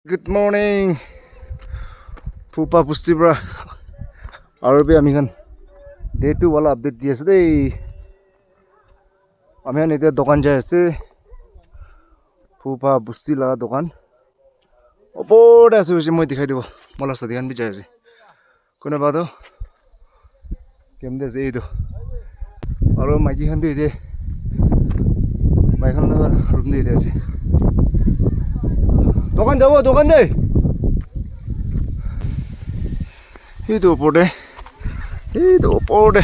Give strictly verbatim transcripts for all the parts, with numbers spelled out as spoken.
Good morning. Phuba busti pra. Aru bi ami khan day two wala update di ase dei. Ami khan etiya dukan jai ase. Phuba busti laga dukan. Opor te ase hoise moi dikhai dibo. Moi la sathi khan bi jai ase. Kunba toh kem te ase etu. Aru maiki khan toh ete, maiki khan laga room te ete ase. Dukan jabo, dukan te. Etu opor te, etu opor te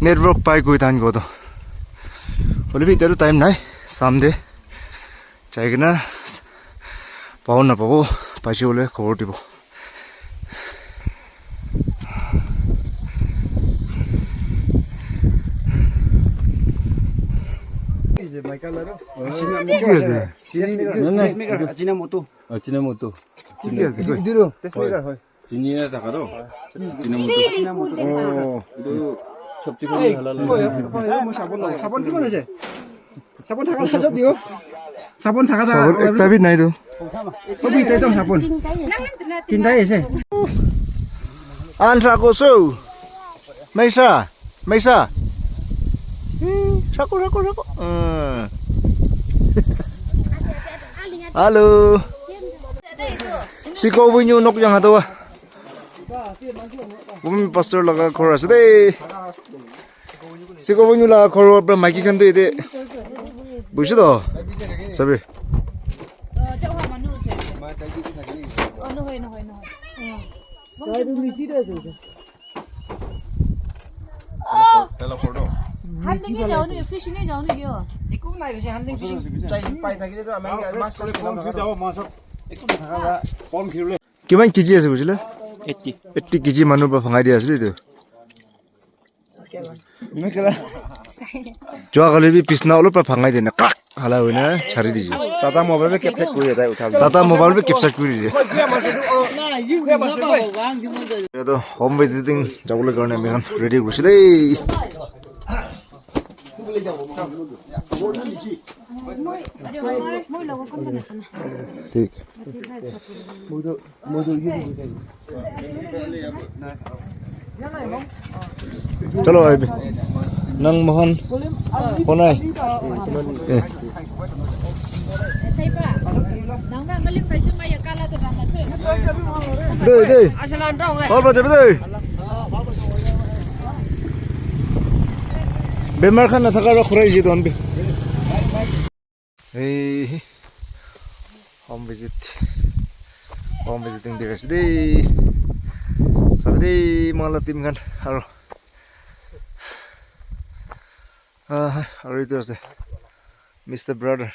network pai koi thakin koto. Hoile bi etiya toh time nai, sam te. Jai kena pabo napabo, paise koile khobor dibo. Ki ase? Ajinomoto. Ajinomoto. Ki ase? Taste maker, হয়. Chini na thaka toh? Ajinomoto. Oh. Etu sabji khan halal. Sabon kiman ase? Sabon thaka thaka diyo. Sabon thaka thaka. Sabon ekta bi nai toh. Obi te toh sabon. Tinta ase. An thako so. Maisa. Maisa. Eh, thako, thako, thako. Eh. Hello. Siko winyu nok yang hatawa. Women pastor laga ghor ase dei. Siko winyu laga ghor pra maiki khan toh ete. Bujiso toh? Sabi. Hunting ke jao ni, fishing ke jao ni kya? একো নাই বেছি, hunting fishing চাই পাই থাকিলে তো আমি মাছ চাছ কেনেকুৱা ধৰণৰ? একো নাথাকা। Kiman K G ase bujile? Eighty. Eighty K G manu pra bhangai dia asile etu. Joakali bi bisna olop pra bhangai dina, krak hala hoina chari dije. Tata mobile bi capture kuri dia, tai utha. Tata mobile bi capture kuri dia. Etu home visiting jabole karone ami khan ready kurise dei. Thik. Chalo, aibi. Nang mohan. Honai. Eh. Dei, dei. Bhal pa jabi dei. Bemar khan nathaka ra khurai ji don bi. Hey, home visit. Home visiting dikhi ase dei. Sabi dei, moi la team khan aro. Ah, aro etu ase. Mister Brother.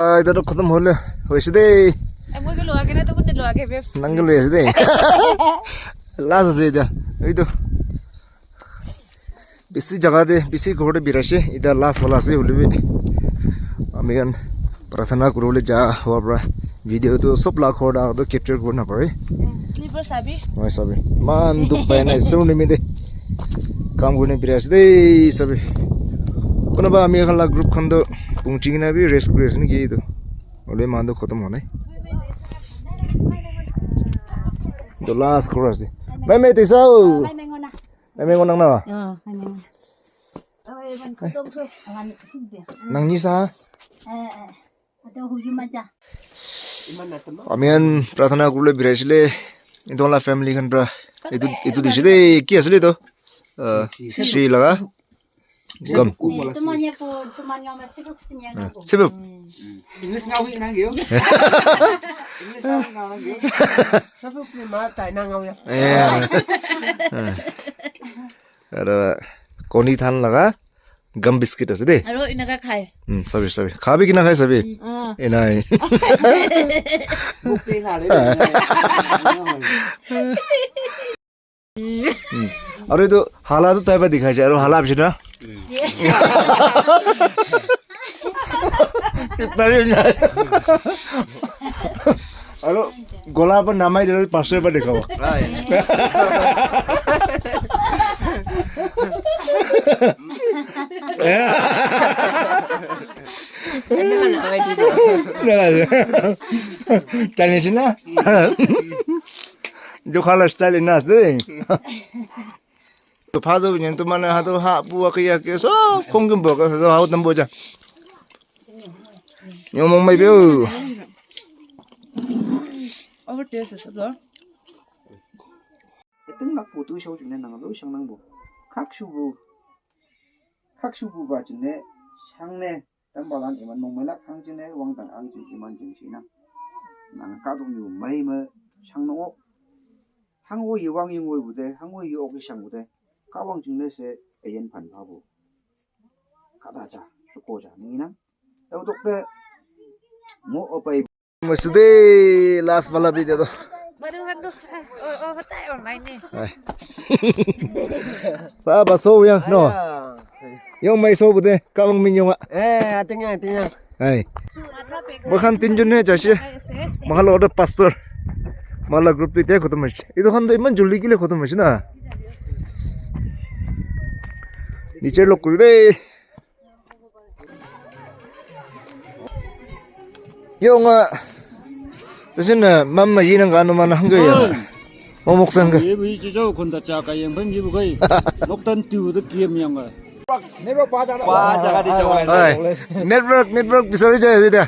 Ah, etu toh khatam hole, hoise dei. Eh, moi ke lua ke na, to kune lua ke, babe? Nang ke loi ase dei. Last ase etia. Etu. Bisi jaga te, bisi ghor te birai ase. Etia last wala ase hoile bi. Ami khan prarthana kuribole ja hua pra video tu sob la ghor la tu capture kuri na pare. Slipper sabi? Moi sabi. Iman dukh pai na, isor nimite. Kam kurine birai ase dei, sabi. Kunuba ami khan la group khan tu pungchi kena bi rest kuri ase naki etu. Hoile manu khatam hwa nai. The last chorus de. Mai mai te sao. Mai mai ngona. Mai mai ngona na. Ah, mai mai ngona. Oi, ban khotong so. Awan khum dia. Nang ni sa. Eh, eh. Ato huyu maja. Ami khan prarthana kuribole birai asile. Etu la family khan pra. Etu, etu dise de. Ki asile to? Ah, Sri laga. Gam. Eh, teman ya po, teman ngau masih kok sinyal Ah, aku. Sebab. English ngau hi nang yo. English ngau ngau nang yo. Sebab ni ma tai nang ngau ya. Eh. Ah. Aro koni than laga gum biscuit ase de. Aro inaka khai. Hmm, sabi, sabi. Khabi ki na khai sabi? Ah. Enai. Bukti khale. Hmm. Aru etu hala tu tai pa dikhai jai, aru hala bishi na. Aru gola pa namai de, pastor pa dikhabo. Challenge na. Jokhala style na ase. To pha to nyen to mane ha to ha pu wa ke ya ke so khong kim bo ke so ha tam bo ja. Yo mong mai beu. Over taste is lo. Eting nak pu tu shou june nang lo shang nang bo. Khak shu bu. Khak shu bu ba june shang ne. Tam ba lan iman mong mai lak hang june wang tang ang jun iman jun shi na. Nang ka dong yu mai ma shang no. Hang wo yi wang yi ngoi bu de, hang wo yi ok yi shang bu de. Ka wang june se ayen pan pha bu. Ka da ja, shu ko ja ni nang. Tau dok de. Mo opai. Masde last wala bhi de do. Baru handu, oh, oh, hota hai online ne. Hai. Sa ba so yang no. Yang mai so bu de, ka wang min yang. Eh, ating yang, ating yang. Hai. Bakhan tin jun ne jaise. Mahal order pastor. Mala group ti te khotom hoise. Etu khan to iman juldi kile khotom hoise na. Niche log kuri de. Yo nga. Tasin na mama yi nang kanu mana hangga ya. Momok sangga. Ye bu ji jo khun da cha ka yeng phan ji bu kai. Lok tan tu da kiem yang ga. Hai. Network, network bisari jai de.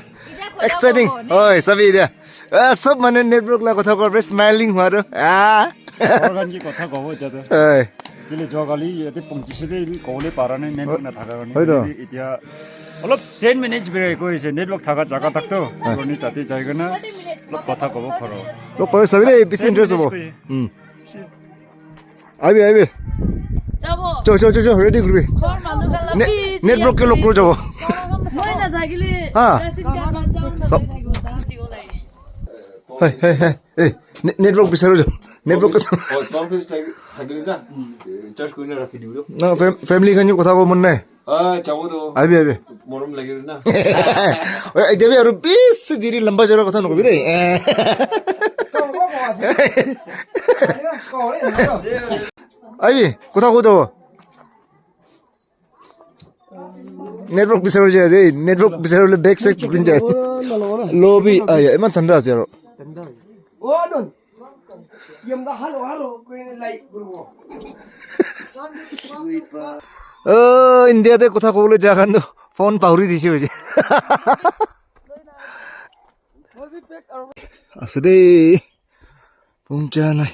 Exciting. Oi, sabi de. Ah, sob mane network la kotha ko smiling hua do. Ah. Organ ki kotha ko ho jate. Hai. Kile jo gali yate pongchi se de kole para nai network na thaka ni. Hoi to. Etia olop ten minutes bere koise network thaka jaga tak to. Koni tate jai kena olop kotha kobo pharo. Log pare sabi de bisi interest hobo. Hmm. Aibi, aibi. Jabo. Jo, jo, jo, jo, ready guribi. Ghor manu khan la network ke log kuri jabo. Moi na jagile. Ha. Hai, hai, hai. Ei, ne-, network bisaro jo. Network ke. Conference thakile na. Charge kuri na rakhi dibo. Na, fam-, family khan kotha kobo mon nai. Ah, jabo to. Aibi, aibi. Morom lagile na. Oi, etia bi aru bishi deri lamba jora kotha nokobi de. Eh. Aibi, kotha kotha. Network bisaro jai ase, network bisaro le back side pukin jai. Lobby, ah, ya, iman thanda ase aro. Oh, India te kotha kobole ja khan to phone pahori dise hoise. Ase de. Puncha nai.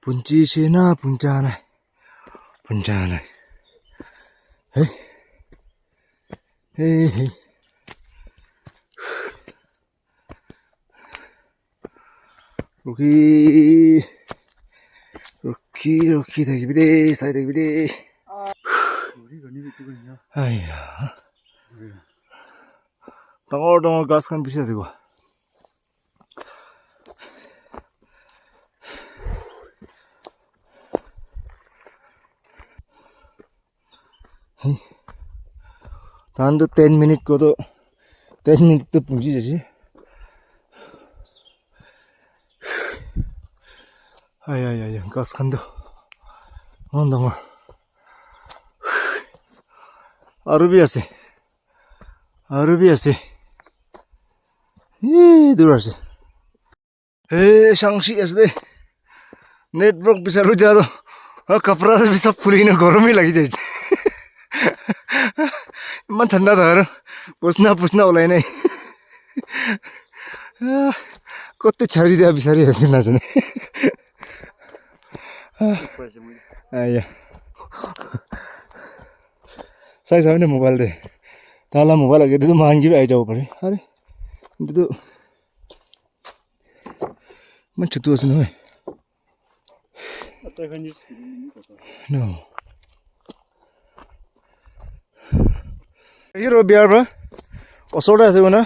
Punchi se na puncha nai. Puncha nai. Hey. Hey, hey. Rukhi, rukhi, rukhi thakibi de, sai thakibi de. Aiya. Dangor dangor ghas khan bishi ase ko. Hey. Tahan to ten minute ko to, ten minute to punchi jaise. Ai, ai, ai, ai, ghas khan to. Eman dangor. Aru bi ase. Aru bi ase. Ee, dur ase. Hey, shangshi ase de. Network bisaru ja to. Ah, kapra bi sab khuli na gorom hi lagi jai. Iman thanda tha aro. Pusna, pusna ulai nai. Ah, kote chari dia bisari ase na jane. Ah, ya. Sai sai ne mobile de. Tala mobile age de mangi bi ai jabo pare. Are. Etu tu iman chutu ase nohoi. No. Hero biar ba. Osor te ase na.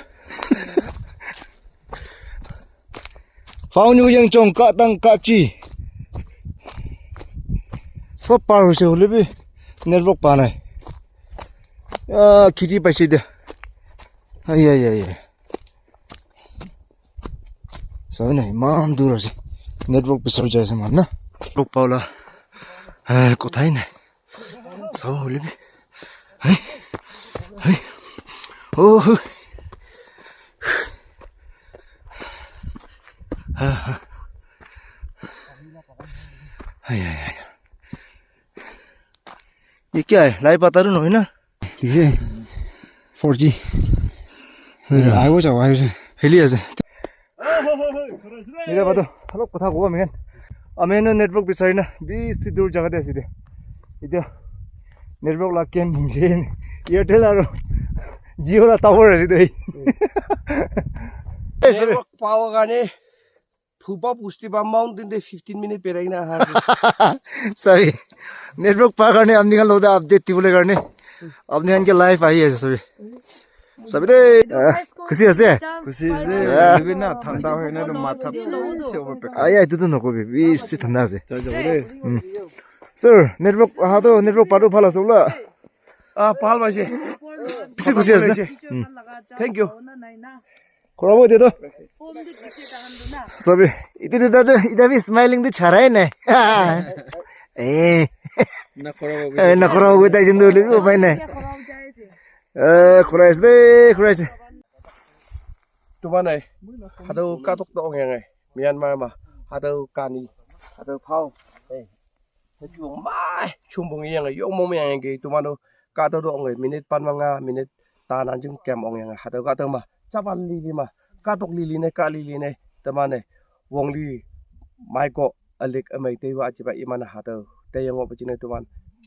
Phone yu yang chong ka tang ka chi. Sob par hoise hoile bi network pa nai. Ah, khiti paise dia. Ai, ai, ai, ai. Sabi na, iman dur ase. Network bisari jai ase moikhan na. Network pabole, eh, kotha hi nai. Sabo hoile bi. Hai. Hai. Oh. Ha, ha. Ay, ay, ay. ये क्या है? लाइव बता रहे हो ना? ठीक है। Four G. আহিব, আহিব। হেলি আছে। এতিয়া বাদ, অলপ কথা কওঁ আমি। আমি এনে নেটৱৰ্ক বিচাৰি না, বেছি দূৰ জেগাতে আছি দে। এতিয়া নেটৱৰ্ক লাগ কেন ভুঞ্জে। এয়াৰটেল আৰু জিঅ'লা টাৱাৰ আছে দে। নেটৱৰ্ক পাবৰ কাৰণে ফুপা পুষ্টি বা মাউণ্টেন দে ফিফটিন মিনিট বেৰাইনা আহা। চাবি, নেটৱৰ্ক পাৰ কাৰণে আপুনি খান লগতে আপডেট দিবলৈ কাৰণে আপুনি খানকে লাইভ আহি আছে চাবি। চাবি দেই। আহ, খুচি আছে? খুচি আছে। আহ। লেবি না, ঠাণ্ডা হয় না, মাথা পিছে হ'ব পেকা। আয়া, এইটোতো নকবি, বেছি ঠাণ্ডা আছে। চাই যাব দেই। উম। ছাৰ, নেটৱৰ্ক অহাটো, নেটৱৰ্ক পাটো ভাল আছে বোলা। আহ, ভাল পাইছে। পিছে খুচি আছে না? উম। Thank you. খৰাব এতিয়া তো। চাবি, এতিয়া তো তাতে, এতিয়া বি স্মাইলিং তো চাৰাই নাই। এ। না খৰাব। এ, না খৰাব, তাই জিন্দু উলিবি, উপায় নাই। এ, খৰাইছে দেই, খৰাইছে। Tumane, hadau katok to ong yange, Myanmar ma, hadau kani, hadau phao. Eh, haju mai, chumbung yange, yong mong yange, tumano, katok to ong, minute pan manga, minute tanan jing kem ong yange, hadau katok ma, chapan lili ma, katok lili ne, ka lili ne, tumane, wong li, mai ko, alik amai te wa jiba imana hadau, te yang wa bajine tuman,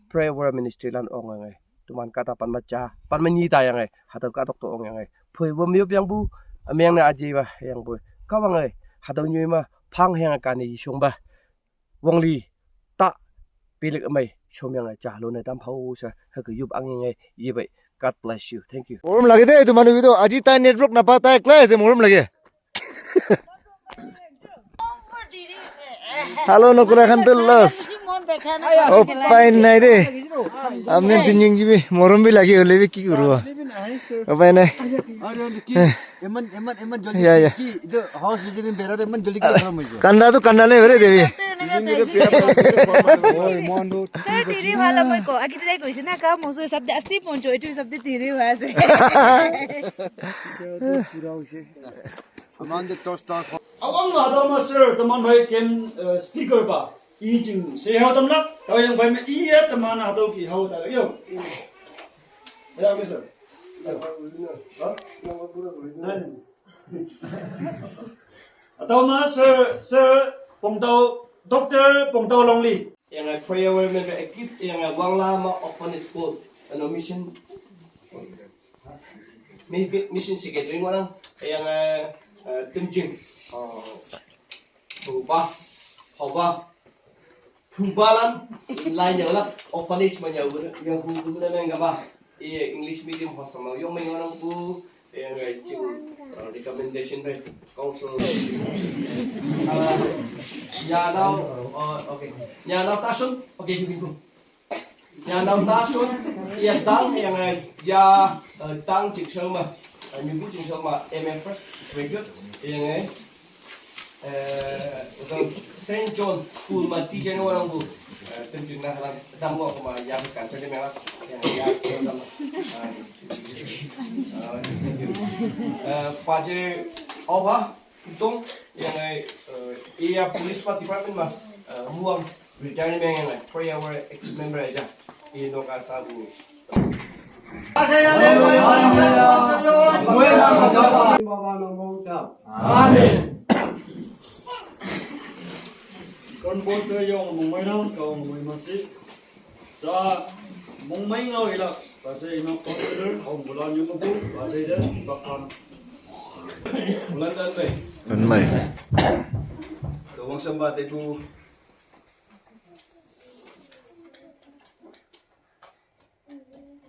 prayer war ministry lan ong yange. Tuman kata pan macha, pan manyi ta yange, hadau katok to ong yange. Phui bom yop yang bu, amyang na aji ba yang bu. Kawang ai, hadau nyui ma, phang yang kani shong ba. Wang li, ta, pilik amai, shom yange, cha lo ne tam phau sa, ha ke yup ang yange, ye bai. God bless you. Thank you. Morom lage de, tumanu itu, aji tai network napa tai, clear ase, morom lage. Hello, nokura khan to loss. Oh, fine nai de. Amne tinjing jibi, morom bi lagi hole bi ki kuru. Oh, fine nai. Eman, eman, eman joldi. Ya, ya. Ki, itu house visiting beror eman joldi ki kuru mujo. Kanda to kanda nai bere debi. Sir, tiri wala moi ko. Aki tiri ko isna ka mosu sab de asti poncho, itu sab de tiri wala se. Pura hoise. Aman de tos tos. Awang ma hadau ma sir, teman bai kem, eh, speaker ba. I jing, se hau tam lak, tau yang bai ma i ya teman hadau ki hau ta yo. Ya, oke, sir. Ha? Nai. Hadau ma sir, sir, Pongtau, Doctor Pongtau Longli. Yang ai prayer women active, yang ai Wangla ma orphanage school, ano mission. Mi-, mi-, mission secretary ngorang, yang, eh, eh, Temjing. Oh. Phuba, Phuba, Phuba lan, lain yang lak, orphanage ma yang hu, yang hu, hu, yang apa? Iya, English medium hostel ma, yang main orang bu, yang, eh, cing, eh, recommendation dari council. Ah, ya, now, oh, okay. Ya, now, Tasun, okay, you can go. Yang nau ta sun, ya tang, yang, eh, ya, eh, tang jing sel ma, eh, minggu jing sel ma, M A first graduate, yang, eh, eh, utang Saint John School ma teacher ni orang bu, eh, tim jing na halam, dam wa kuma ya kan sa ni mela, yang ya, dam, eh, eh, Paje Oba, Tong, yang ai, eh, iya police pa department ma, eh, muang retirement yang ai, prayer war active member aja. Ino ka sabu. Amen. Kon bote yong mong mai nang, kau mong mai masi. Sa mong mai ngau ilak, baca ina consider, kau bulan yung mabu, baca ida, bakan. Bulan dan mai. Bulan mai. Kawang samba tetu.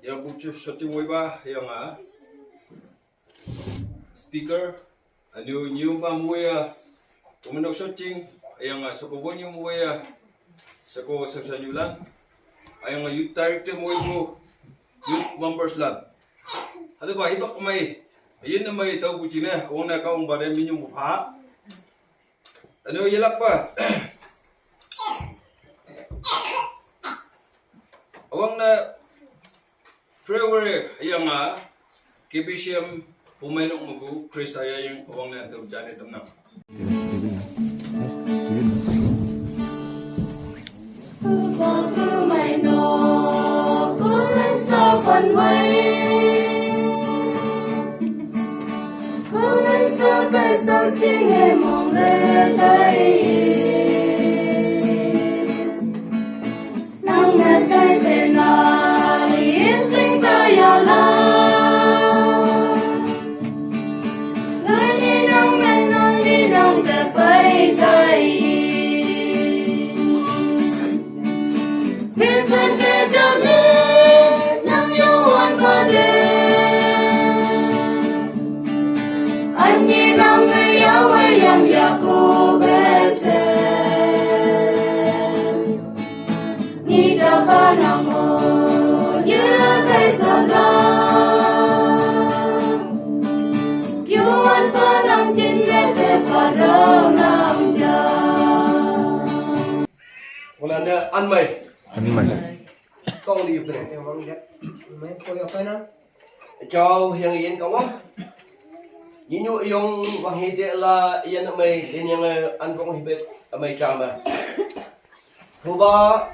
Yang bucu shooting wai ba, yang ah. Speaker, anu nyu ba muya, umenok shooting, yang, ah, soko bo nyu muya, soko sasa nyulan, yang, ah, youth director muya bu, youth members lan. Ada ba hibak mai, yin mai tau bucine, wong na kau bare minyu mu pha. Anu yelak ba. Awang na prayer yang, ah, K B C M Pumai Nokmagu Khrista Yaying Awang Len Tum Jani Tumnam. Wala ne anmai. Anmai. Kong di yupre. Mai ko yo kana. Chao yang yen kawa. Yinu yong wang hide la yan mai den yang an kong hibe mai chama. Huba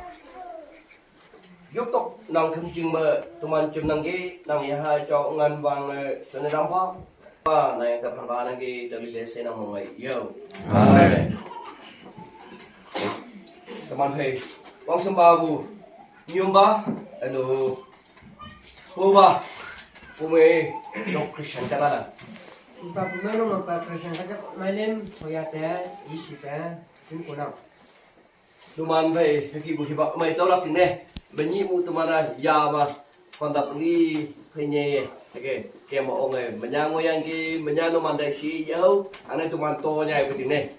yuk tok nang kham ching ma tuman chim nang ge nang yaha chao ngan wang shone dang pa. Ba na yang ka phan ba nang ge da li le se nang mo ngai yo. Amen. Teman hei, wang sembabu, nyumba, anu, puba, pume, no Christian kata la. Ba pume no ma ba Christian kata, my name, Hoyate, Ishipe, Jun Kunam. Tuman hei, heki bu hiba, mai tolak sine, benyi bu tumana, ya ma, Kondap ni penye ye. Oke, ke mo ong eh. Menya ngoyang ki, menya no mandai si yau. Ane tu manto nya ibu tine.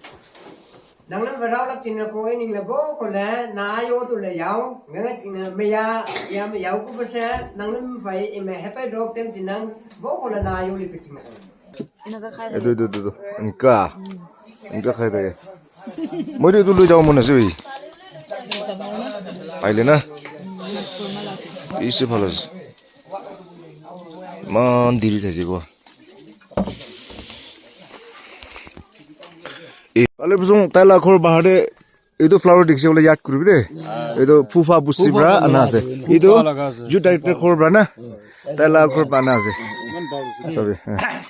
Nang le berau lak cina ko ini le bo ko le na yo tu le yau. Ngan cina meya ya me yau ko bese nang le fai ime hepe dok tem cina bo ko le na yo le ke cina. Itu, itu, itu, itu. Engka. Engka khai thake. Moi itu lui jao mone ase oi. Paile na? Isi bhalo ase. Iman diri thaki ko. E, ale busong taila ghor bahar de Etu flower dikhi se koile yaad kuribi de. Etu phufa busti pra ana ase. Etu youth director ghor pra na. Tai la ghor pra ana ase. Sabi.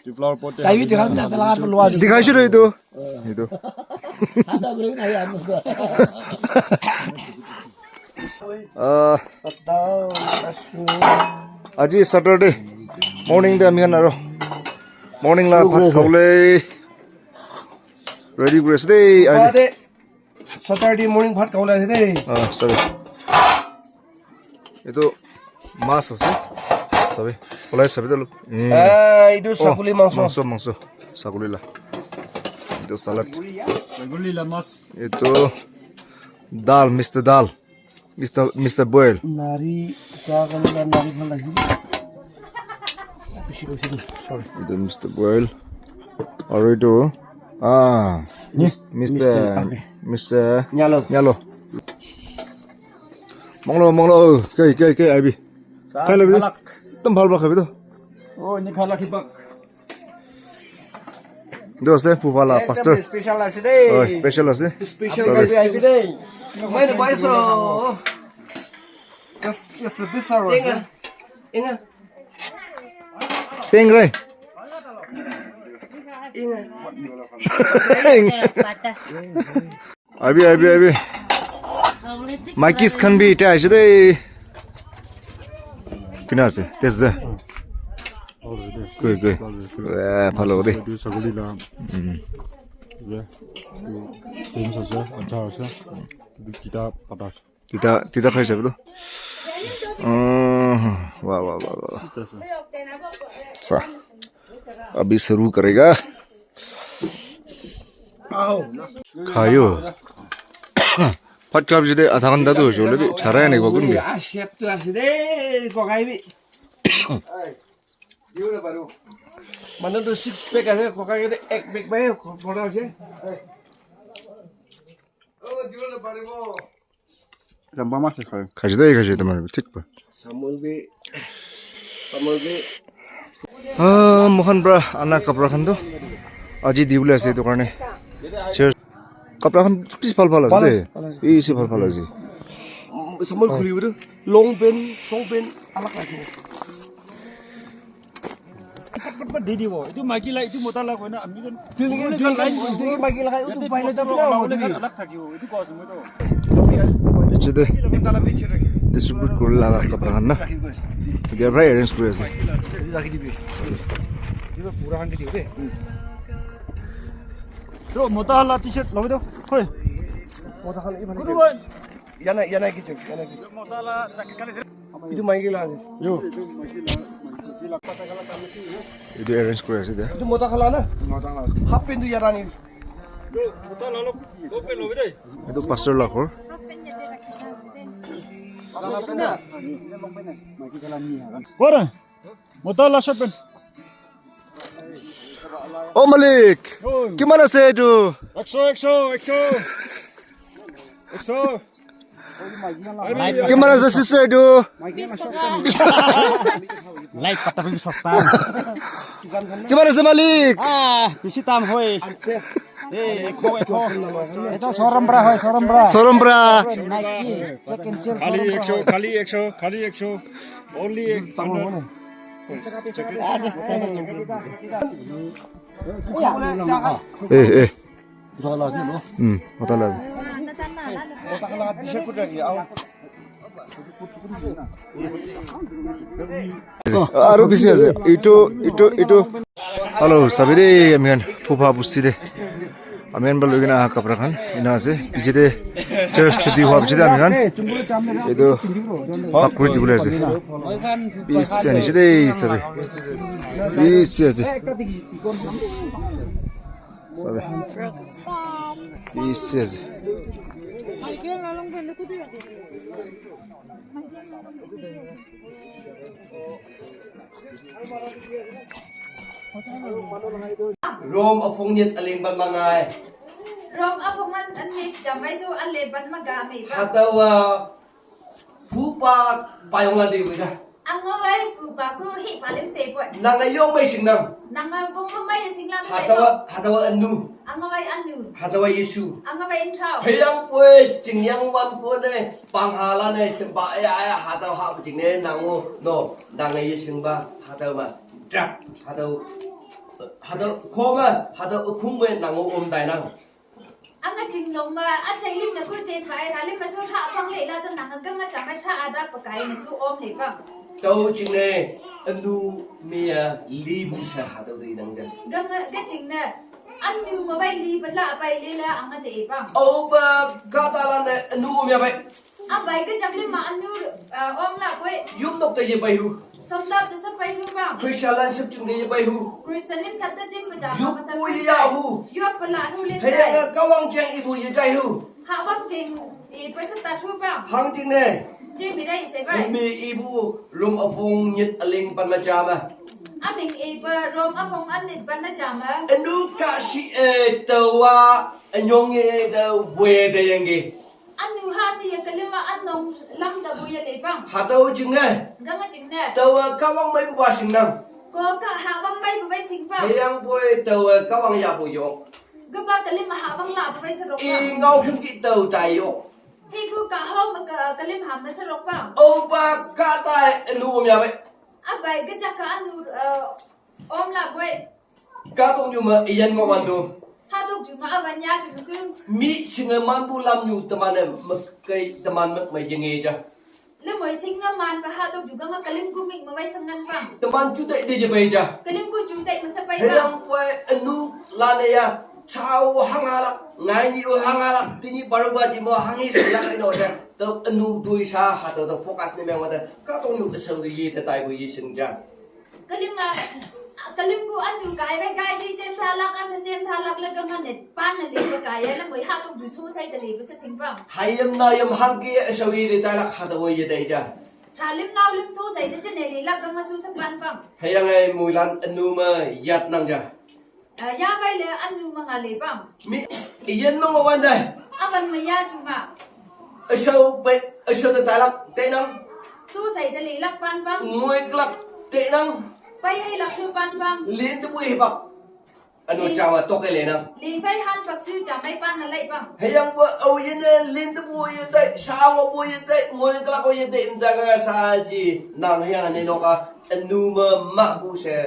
Etu flower pot te tai bi dikha na, tai la hat lua ase. Dikhai se etu. Etu. Ah. Aji Saturday morning te ami khan aro morning la bhat khabole ready kuri ase de. Saturday morning bhat khabole ase de. Ah, sabi. Etu mas ase. Sabi. Olai sabi de. Ah, etu saguli mangso. Mangso, mangso. Saguli la. Etu salad. Saguli la mas. Etu dal, Mister Dal. Mister, Mister Boil. Nari, cha khan la nari khan lagi. Bishi koise de, sorry. Etu Mister Boil. Aru etu, ah, Mister, Mister Nyalo. Nyalo. Monglo, monglo, kai, kai, kai, aibi. Khai labi de. Ekdom bhal bhal khabi to. Oh, ni khala kipak. Etu ase phuba la pastor. Special ase de. Oh, special ase. Special guest ase de. Mai na bai so. Kas kas bisaro. Inga. Inga. Tengre. Inga. Abi, abi, abi. Maikis khan bi eta aise de. Kina ase? Test de. Koi, koi. Eh, bhalo de. Etu saguli la. Mm. Je. Etu beans ase, achar ase. Etu tita pata ase. Tita, tita khai sabi to. Oh, wah, wah, wah, wah. Tita ase. Sa. Abhi shuru karega. Khayo. Bhat kha bhi de adha ghanta to hoise bole de, chara nai ko kun de. Ah, chef to ase de, kokai bi. Manu to six pack ase, kokai ke de ek pack bai bhora ase. Lamba mas khai. Khaise de, khaise de, tomar thik pa. Samuel bi, Samuel bi. Ah, moikhan pra ana kapra khan toh aji dibole ase etu karne. Church kapra khan bishi bhal bhal ase de. Bishi bhal bhal ase. Samol khuli bo de. Long pant, short pant, alag rakhibo. Pat pat pat di dibo. Etu maiki la, etu mota la koi na, ami khan. Etu maiki la, etu bai na. Etu koi ase moi toh. Piche te distribute kuri laga kapra khan na. Etia para arrange kuri ase. Bro, mota la t-shirt lobi toh. Hoi. Mota khan iphale. Yana, yana kichun, yana kichun. Etu maiki la ase. Yo. Etu arrange kuri ase de. Etu mota khan la na? Mota khan la ase. Half pant tu yara ni. Etu pastor la ghor. Kora. Mota la short pant. Oh Malik, kiman ase etu? Ekso, ekso, ekso. Ekso. Kiman ase sister etu? Light patta bhi sasta. Kiman ase Malik? Ah, bishi dam hoi. Eh, ekho, ekho. Etu showroom pra hoi, showroom pra. Showroom pra. Nike, check and chill. Khali ekso, khali ekso, khali ekso. Only ek. Eh, eh. Hmm, mota la ase. Aru bishi ase. Etu, etu, etu. Hello, sabi de, ami khan phuba busti de. Ami khan para loikena aha kapra khan ena ase. Piche de church chuti hua piche de ami khan etu bhag kuri dibole ase. Bishi aniche de sabi. Bishi ase. Sabi. Bishi ase. Rom aphung nyit aling ban mangai. Rom aphung an an nyit jamai su an le ban maga me ba. Hatawa phupa payong la de wida. Ang awai phupa ku hi palim te poi. Nang ayong mai sing nang. Nang a bung mai sing lam te. Hatawa hatawa anu. Ang awai anu. Hatawa Yesu. Ang awai inthau. Heyang poi ching yang wan ko ne. Panghala ne simba aya aya hatau ha jing ne nangu no nang ye simba hatau ma drap hatau hatau koma hatau khung me nangu um dai nang. Anga jing long ma a jai lim na ku jai pai ra lim ma su tha pang le la ta nang ga ma jam ma tha ada pa kai na su om le pang. Tau jing ne anu me ya lim sa hatau dei nang jang. Ga ma ga jing na anu ma bai li ba la bai le la anga de pang. Au ba ka ta la ne anu um ya bai. Abai ka jang lim ma anu, ah, om la koi. Yum nok te ye bai hu. Som da ta sa pai hu bang. Christian lan sip chung te ye bai hu. Christian lim sat ta jim ba jang. Yup ma sa pu ye ya hu. Yup pa la hu lim. Hey dai. Ya ka wang jeng ibu ye jai hu. Ha wang jeng i pa sa ta hu bang. Hang jing ne. Jim mi dai se bai. Mi ibu lum afung nyit aling pan ma jama. Aming i pa rom afung an nit pan ma jama. Anu ka si e tawa anyong ye da we de yang ge. Anu ha si ya kalima an nong lam da bu ya le bang. Hatau jing ne. Ga ma jing ne. Tawa kawang mai bu ba sing nang. Ko ka ha bang mai bu bai sing bang. Heyang boi tawa kawang ya bu yo. Ga ba kalima ha bang la bu bai sa rok bang. I ngau khim ki tau tai yo. Hei gu ka hau ma ka kalim ha ma sa rok bang. O ba ka tai anu um ya bai. A bai ga ja ka anu, eh, om la boi. Ka tong nyu ma iyan ma wan do. Ha dok ju ma awan ya ju sun. Mi singa man bu lam nyu teman e ma kai teman ma ma yenge ja. Le moi singa man pa ha dok ju ga ma kalim gu mik ma bai sangan pang. Teman ju dai de je bai ja. Kalim gu ju dai ma sa bai ba. Heyang pai anu la ne ya. Chao hang ala ngai ni o hang ala tini baru ba ji mo hang i la no ja. To anu dui sa ha to to focus ne me wa ta. Ka tong nyu ka sang ri ye ta tai bu yi sing ja. Kalim a, kalim ku anu kai bai kai di jem tha lak asa jem tha lak le gama ne pan na le kai ya le moi ha tuk du su sai da le ba sa sing bang. Hayam na yam hang ki sawi de ta lak ha da wo ye dai ja. Tha lim nau lim su sai da je ne le lak gama su sa pan bang. Hayang ai mui lan anu ma yat nang ja. Ah, ya bai le anu ma nga le bang. Mi iyan ma nga wan dai. Aban ma ya chu ma. Asau bai asau da ta lak te nang. Su sai da le lak pan bang. Ngoi klak te nang. Pai hai lak su pan bang. Lin tu bui bak. Anu chama toke le nang. Li pai han bak su cham pai pan na lai bang. Heyang bui au yin ne lin tu bui yin dai, sa ngo bui yin dai, ngoi kelak bui yin dai, mta ka sa ji. Nang heyang ne noka, anu ma ma bu se.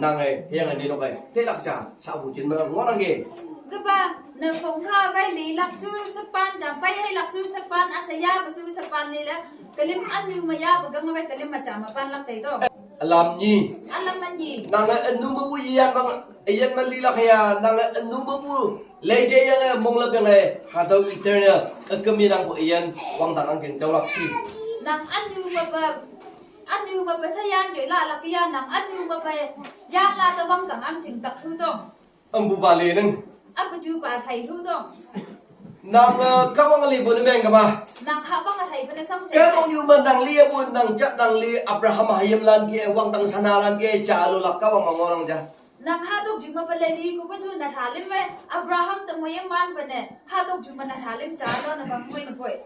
Nang eh, heyang ne noka. Te lak cha, sa bu jin ma ngo nang ge. Gaba, na phong kha bai li lak su sa pan, cham pai hai lak su sa pan, asa ya ba su sa pan ni la. Kalim anu ma ya ba gang bai kalim ma cham ma pan lak tai to. Alam ni. Alam man ni. Nang eh anu ma bu yan bang, yan ma li lak ya, nang eh anu ma bu. Lai je yang eh mong la bang eh, ha dau liter ne, eh kami nang bu yan, wang dang ang keng dau lak si. Nang anu ma ba, anu ma ba sa yan je la lak ya, nang anu ma ba, yan la ta wang dang ang jing tak tu to. Ambu ba le nang. Apa ju ba thai lu dong. Nang eh, ka wang li bu ne meng ka ba. Nang ha wang thai bu ne sang se. Ka wang yu man nang li bu nang chat nang li Abraham hayam lan ke wang tang sana lan ke cha lu lak ka wang ma ngorang ja. Nang ha dok ju ma ba le li ku ba su na thalim we Abraham ta mo yam man ba ne. Ha dok ju ma na thalim cha lo na bang mo ne poi.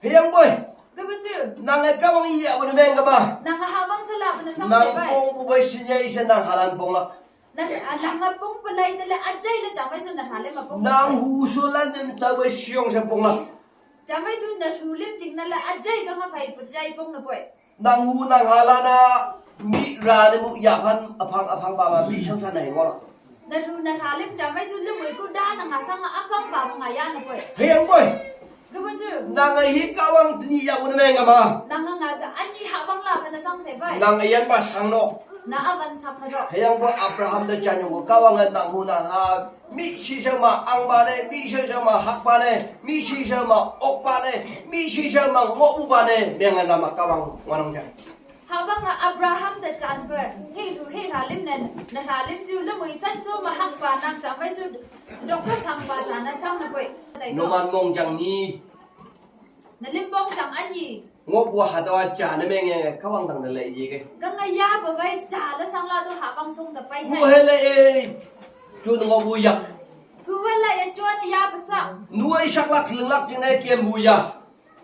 Heyang boi. Gaba su. Nang eh kawang iya bana meng kaba. Nang ha bang sala bana sang nang se bai. Pong bu bai sinyai se nang halan pong lak. Na, ah, nang ma pong palai tala ajai la chamai su na hale ma pong. Nang hu su lan nem ta bai siong se pong lak. Chamai su na hu lim jing na la ajai ka ma phai pajai pong na boi. Nang hu nang hala na mi ra ne mu ya phan aphang aphang ba ma mi sang sa nai ngol. Na hu na halim chamai su le mui ku da na nga sang aphang ba ma nga ya na boi. Heyang boi. Gaba su. Nang hi kawang tni ya un meng ama. Nang nga ga ani ha bang la bana sang se bai. Nang yan ba sang no. Na aban sang na do. Heyang boi Abraham da jan yung kawang nang hu nang ha. Mi shi sha ma ang ba ne, mi shi sha ma hak ba ne, mi shi sha ma ok ba ne, mi shi sha ma ngok bu ba ne, meng na ma kawang wanang jan. Habang a Abraham da chan pe, he ru he halim nen, na halim ju le mui san so ma hak pa nang cham bai su, dok ka sang pa chan na sang na koi. No man mong jang ni. Na lim bong jang ani. Ngo bu ha da cha na meng nge, ka wang dang na le ye ke. Ka nga ya ba bai cha la sang la tu habang sung da pai. Bu he le e, chu ngo bu yak. Bu he le e, chu na ya ba sa. Nu ai sak lak ling lak jing na kiem bu ya.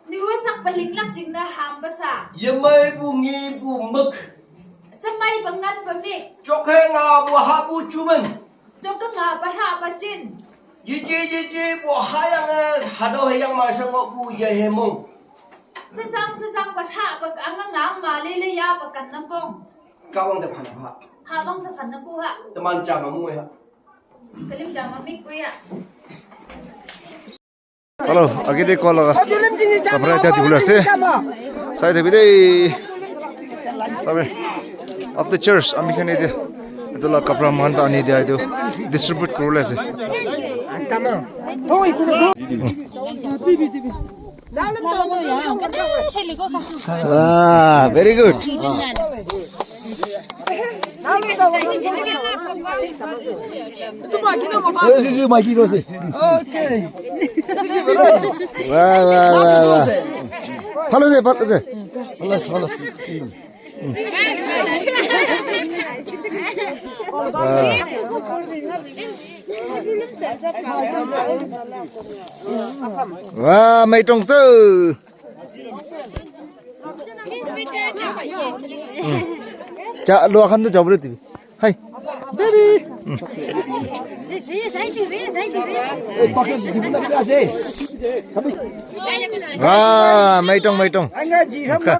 Ni wa sak ba ling lak jing na ham ba sa. Ye mai bu ngi bu muk. Sa mai ba ngan ba mik. Chok he nga bu ha bu chu man. Chok ka nga ba ha ba chin. Ye je ye je bu ha yang eh, ha do he yang ma sa ngo bu ye he mong. Sa sang sa sang ba ha ba ang nga ma le le ya ba kan na bong. Ka wang da phan ha. Ha bang da phan na ku ha. Da man cha ma mu ha. Ka lim cha ma mik ku ya. Hello, agi de call laga. Kapra ta dibula se. Sai de bide. Sabe. Of the church, ami khane de. Dola kapra man ta ani de ai do. Distribute kurule se. Ah, very good. Wah, wah, wah, wah. Hello, sir. Hello, sir. Hello, hello. Wah. Wah, mai tong su. Cha lo khan to jabri ti. Hai. Baby. Wah, mai tong, mai tong. Anga ji ram. Ka.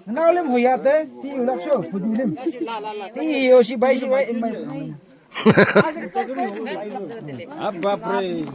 Nang lim huyate, ti ulak so, hudulim. Ti yo si bai si bai. Ah, bapre.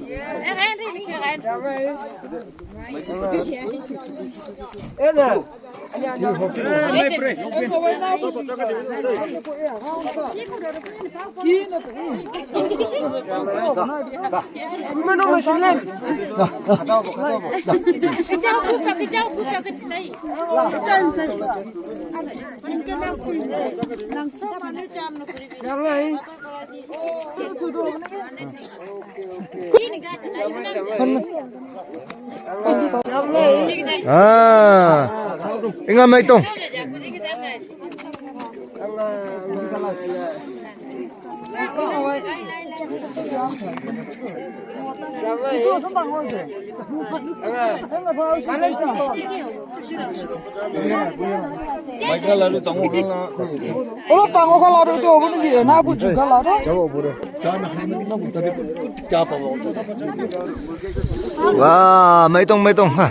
Ah, inga mai tong. Olop dangor khan lado etu hobo naki? Ena bujhi khan lado. Wah, maitong, maitong, ha.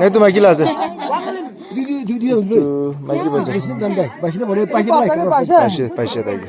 Ei, tu maiki la ase. Tu maiki paise. Paise, paise taike.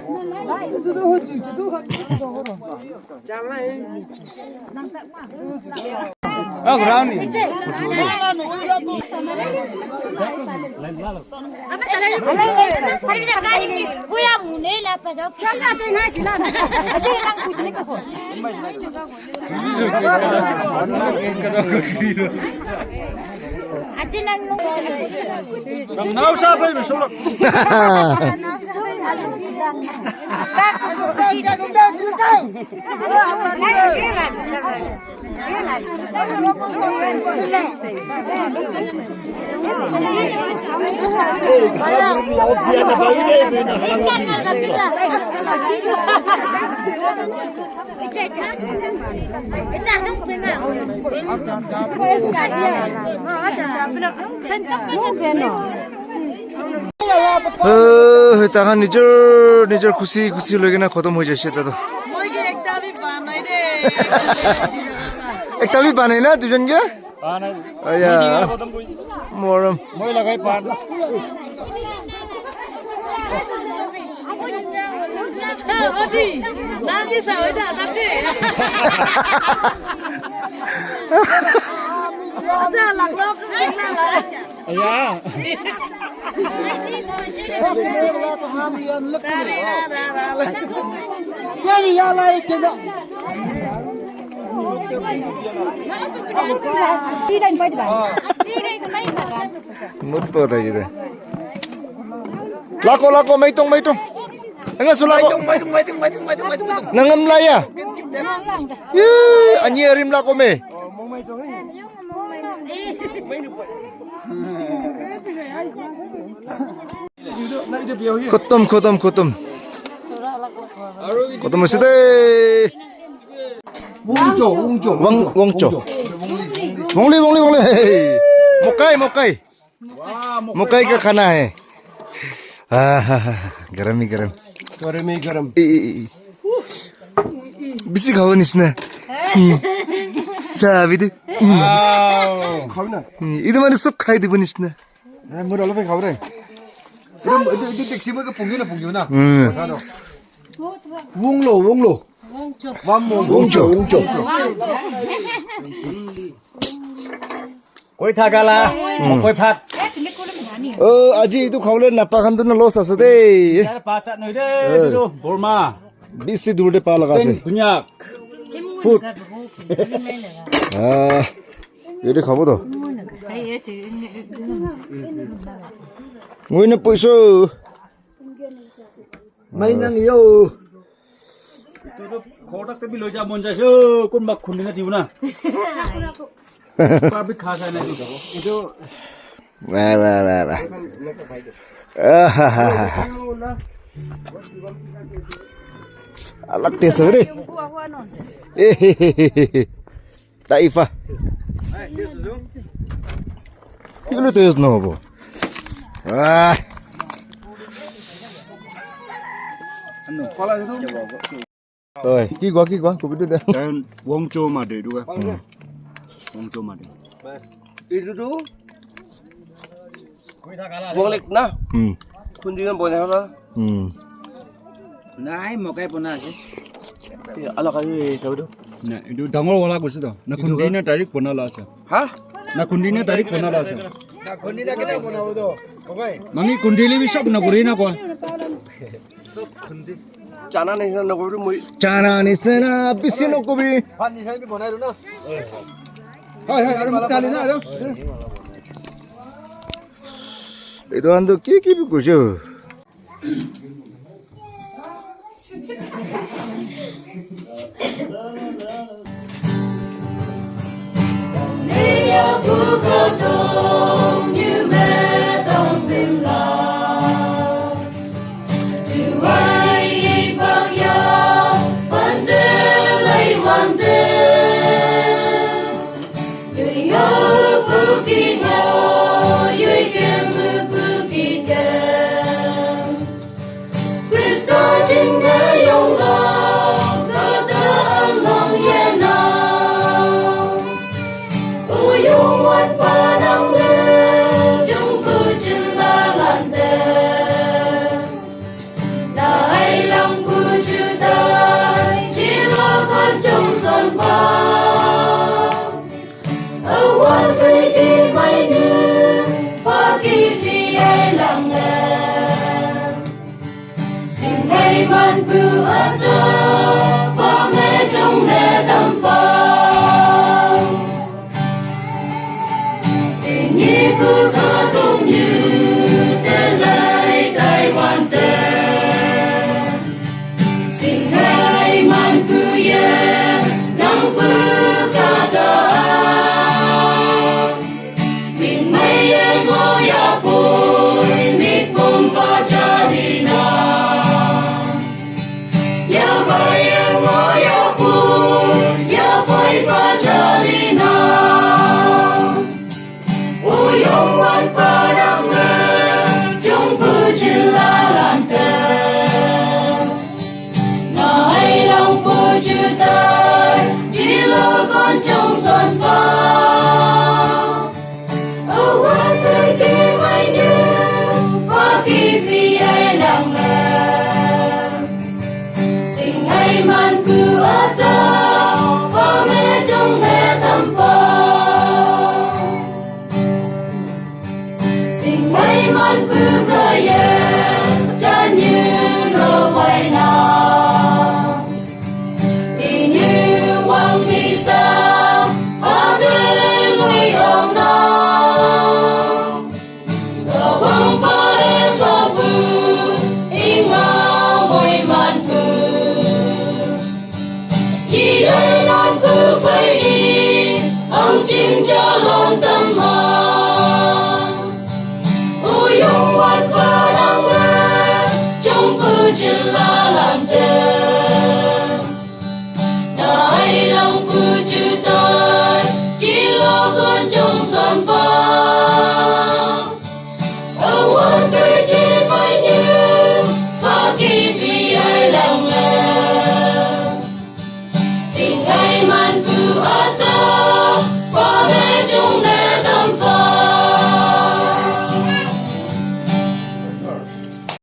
Tahan nijor nijor khushi khushi loi kena khotom hoi jaise ta toh. Moi ke ekta bhi pa nai de. Ekta bhi pa nai na dujon ke? Pa nai. Aya. Moi ke khotom koi. Morom. Moi lagai pa nai. Odi, nang ni sa oi da tak de. Acha, lak lak. Aya. Mut po ta jide. Lako, lako, maitong, maitong. Enga su lako. Nangam la ya. Ye, anyi arim lako me. Khotom, khotom, khotom. Khotom hoise de. Wongcho, wongcho, wong, wongcho. Wongli, wongli, wongli. Hey. Mokai, mokai. Mokai ka khana hai. Ah, garam hi garam. Garam hi garam. Eh, eh, eh. Bisi khabo nisna. Hmm. Sabi de. Hmm. Wow. Khao na. Hmm. Etu mane sob khai dibo nisna. Eh, moi olop khao re. Etu, etu, etu taxi moi ke pungyo na, pungyo na. Hmm. Khao na. Wonglo, wonglo. Wongcho. Wam wong, wongcho, wongcho. Koi thakala, hmm. Koi phat. Oh, aji etu khabole napa khan tu na loss ase de. Yar pachat noi de, eh. Etu Burma. Bisi dur de pa laga ase. Ten Konyak. Food. Ah, yate khabo to. Moi na poiso. Mai nang yo. Etu tu ghor tak te bi loi ja mon jaise, kunba khundi na dibo na. Kunba bi kha sai na dibo. Etu. Wah, wah, wah, wah. Ahahaha. Alag taste ase de. Ehehehe. Taifa. Kile taste nohobo? Ah. Oi, ki koa, ki koa, kobi tu de. Then wongcho ma de du. Hmm. Wongcho ma de. Itu tu. Wonglek na? Hmm. Khundi kan bonai na? Hmm. Nai, mokai bona ase. Alak ase, sabi tu. Na, etu dangor wala koise toh. Na khundi na direct bona la ase. Ha? Na khundi na direct bona la ase. Na khundi na kena bonabo toh? Mokai. Mami khundi le bi sob na kuri na koa. Sob khundi. Chana nisina nokobi moi. Chana nisina bisi nokobi. Bhat nisina bi bonai do na. Hoi, hoi, aru chali na, aru. Etu khan toh ki ki bi koise. Neiya pukatong nyume tong singla. Juai ipakya fante lai wante. Yui ngo puki ngo, yui kemu puki ke. Krista jingna yong la, kata ang nong ye na. U yong wan panang ne, jong pu jin la lante. Dai lang pu ju dai, ji la kan jong son fa. Awal kai ki mai nu, fa ki fi ai lang le. Sing ai man pu ata, pa me jong le dam fa. Ini pu ka tong yu